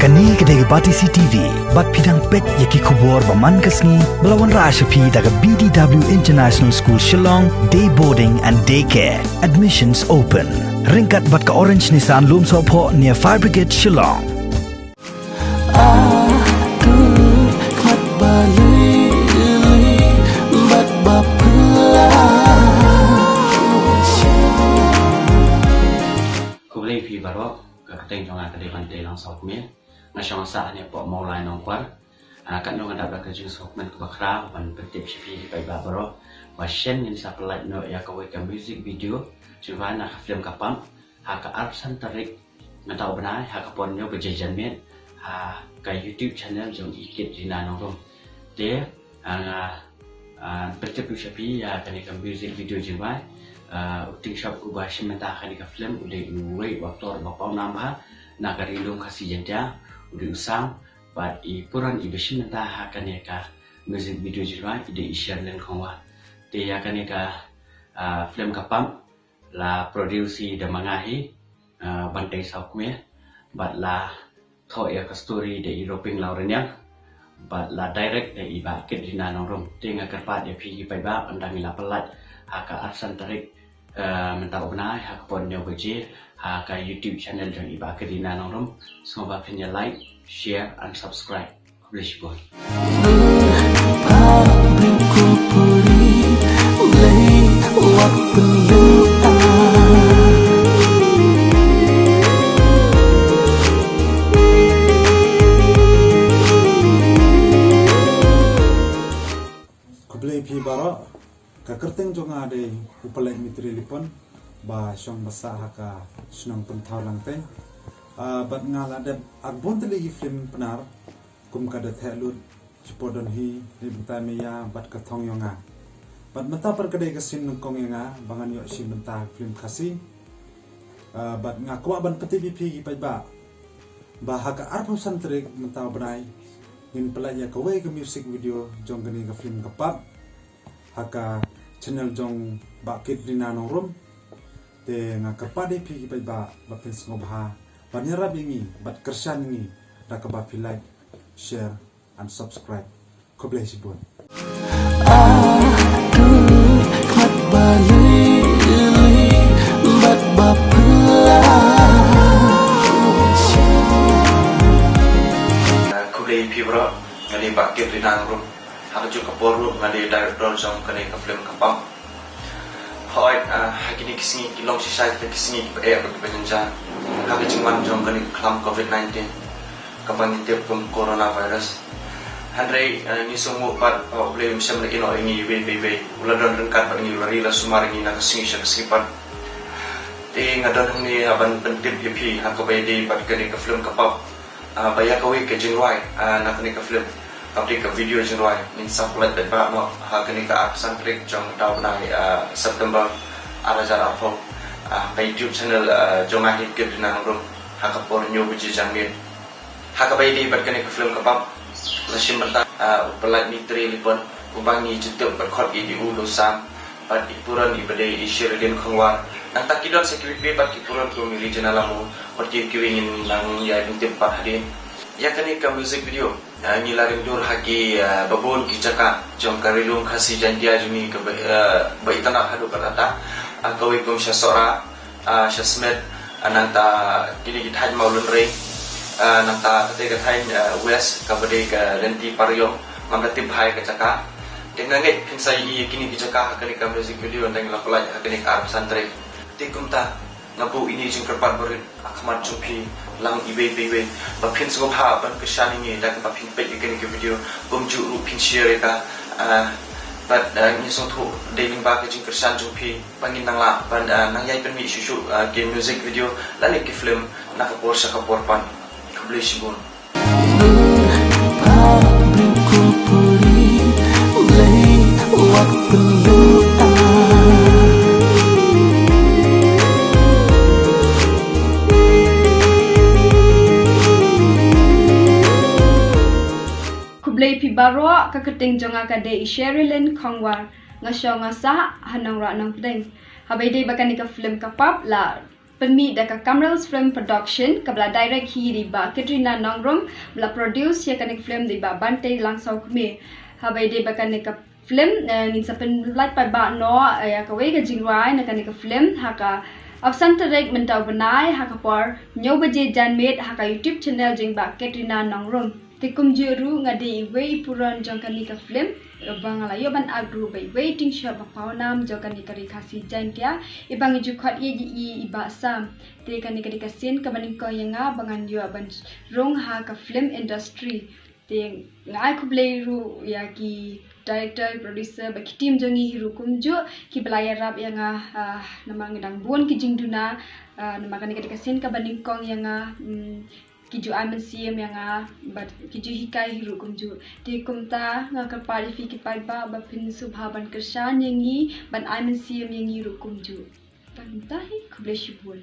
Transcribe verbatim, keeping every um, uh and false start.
Kane ka dei ka Batesi T V, bad phi dang peit ïa ki khubor ba man ka sngi, ba la wanrah sha phi da ka B D W International School Shillong, Day Boarding and Day Care. Admissions open. Ryngkat bad ka Orange Nissan Lumsohphoh near Fire Brigade Shillong. Ah, tu, mat ba lui, lui, bat ba pula. Khublei phi baroh, ka kyrteng jong nga ka dei Bantei Langsau Kmie. Nga shong sah hangne hapoh Mawlai Nongkwar. Ah, katno nga dap da ka jingsngewkmen kaba khraw ban pyntip sha phi ki paidbah baroh ba shen ngin sa pynlait noh ïa kawei ka music video jingrwai na ka film Ka Pap ha ka arphew san tarik mynta u bnai ha ka por hynñiew baje janmiet ha ka YouTube channel jong i Kit Rina Nongrum. Te, ah, nga, ah, pyntip ruh sha phi ïa kane ka music video jingrwai. Ah, u Ting Shop uba shim bynta ha kane ka film u dei uwei u actor ba pawnam bha na ka Ri Lum Khasi Jaiñtia, u dei u Sam, bad i Puran iba shim bynta ha kane ka music video jingrwai i dei i Sherlyn Khongwar. Te ïa kane ka, ah, film Ka Pap la produce da ma nga hi, ah, Bantei Saw Kmie, bad la thoh ïa ka story da i Roping Lawriniang, bad la direct da i Bah Kit Rina Nongrum. Te nga kyrpad ïa phi ki paidbah, ynda ngi la pynlait ha ka arphew san tarik, ah, mynta u bnai ha ka por hynñiew baje ha ka YouTube channel jong i Bah Kit Rina Nongrum. Sngewbha phin ïa like, share and subscribe. Khublei shibun. Khublei phi baroh. Ka kyrteng jong nga dei u Palek Mitri Lipon, ba shong ba sah ha ka shnong Pynthaw Langteng. Ah, bad nga la dep ak bun tylli ki film Pnar, kum ka Da Theh Lut, Shipor Don Hi, Leit Bynta Me Ïa, bad Ka Thong Ïong Nga. Bad mynta pat ka dei ka sien nyngkong ïa nga ba ngan ïoh shim bynta ha film Khasi. Ah, bad nga kwah ban pyntip ïa phi ki paidbah ba ha ka arphew san tarik mynta u bnai ngin pynlait ïa kawei ka music video jong kane ka film Ka Pap ha ka channel jong Bah Kit Rina Nongrum. Te nga kyrpad ïa phi ki paidbah ba phin sngewbha ban ïarap ïa ngi bad kyrshan ïa ngi da kaba phi like, share and subscribe. Khublei shibun. Khublei phi baroh, nga dei Bah Kit Rina Nongrum. Ha kajuh ka por ruh nga dei director jong kane ka film Ka Pap. Hooid, ah, ha kine ki sngi ki long shisha kita ki sngi kiba eh bad kiba jynjar ha ka jingwan jong kane ka khlam covid nineteen kaba ngi tip kum coronavirus. Hynrei, ah, ngi sngewnguh pat ba U Blei um shym la ïehnoh ïa ngi iwei pa iwei, u la don ryngkat bad ngi, u la ri la sumar ïa ngi na ka sngi sha ka sngi pat. Te nga don hangne ha ban pyntip ïa phi ha kaba ïadei bad kane ka film Ka Pap. Ah, ba ïa kawei ka jingrwai, ah, na kane ka film, kaba dei ka video jingrwai, ngin sa pynlait paidbah noh ha kane ka arphew san tarik jong mynta u bnai, ah, September ar hajar arphew, ah, ha ka YouTube channel, ah, jong nga hi Kit Rina Nongrum, ha ka por hynñiew baje janmiet. Ha kaba ïadei bad kane ka film Ka Pap, la shim bynta, ah, u Palek Mitri Lipon, uba ngi ju tip bad khot ïa u da u Sam, bad i Puran iba dei i Sherilyn Khongwar. Nangta ki don sa kiwei kiwei pat ki Puran kum i Regina Lambu, bad kiwei kiwei ngin nang ïai pyntip pat hadien. Ïa kane ka music video, ah, ngi la ring dur ha ki, ah, babun ki jaka jong ka Ri Lum Khasi Jaiñtia jong ngi kaba, ah, ba itynnad haduh katta katta. Ah, kawei kum sha Sohra, ah, sha Smit, ah, nangta kine ki thaiñ Mawlynrei, ah, nangta kata ka thaiñ, ah, West kaba dei ka Lynti Pariong, ngam da tip bha ïa ka jaka. Te nga ngeit phin sa ïohi ïa kine ki jaka ha kane ka music video ynda ngi la pynlait ha kane ka arphew san tarik. Te kumta nga buh ine i jingkyrpad barit ha khmat jong phi lang iwei pa iwei ba phin sngewbha ban kyrshan ïa ngi da kaba phin peit ïa kane ka video, kumjuh ruh phin share ïa ka, ah, bad, ah, ngi sngewthuh dei lyngba ka jingkyrshan jong phi ba ngin nang lah ban, ah, nang ïai pynmih shuh shuh, ah, ki music video lane ki film na ka por sha ka por pat. Khublei shibun. Khublei phi baroh, ka kyrteng jong nga ka dei i Sherilyn Khongwar. Nga shong nga sah ha Nongrah Nongpdeng. Haba ïadei bad kane ka film Ka Pap la pynmih da ka Kamrels Film Production, kaba la direct hi da i Bah Katrina Nongrum, ba la produce ïa kane ka film da i Bah Bantei Langsaw Kmie. Haba ïadei bad kane ka film, eh, ngin sa pynlait paidbah noh, eh, ïa kawei ka jingrwai na kane ka film ha ka arphew san tarik mynta u bnai ha ka por hynñiew baje janmiet ha ka YouTube channel jong i Bah Katrina Nongrum. Te kumjuh ruh nga dei iwei i puron jong kane ka film, ba nga la ïoh ban act ruh bad iwei i tyngshop ba pawnam jong kane ka ri Khasi Jaiñtia, iba ngi ju khot ïa i, i Bah Sam. Te kane ka dei ka sien kaba nyngkong ïa nga ba ngan ïoh ban rung ha ka film industry. Te nga ai khublei ruh ïa ki director, producer bad ki team jong ngi hi ruh kumjuh kiba la ïarap ïa nga, ah, namar nga dang bun ki jingduna, ah, namar kane ka dei ka sien kaba nyngkong ïa nga, mm, ki ju ai mynsiem ïa nga bad ki ju hikai hi ruh kumjuh. Te kumta nga kyrpad ïa phi ki paidbah ba phin sngewbha ban kyrshan ïa ngi, ban ai mynsiem ïa ngi ruh kumjuh. Tang kumta hi, khublei shibun.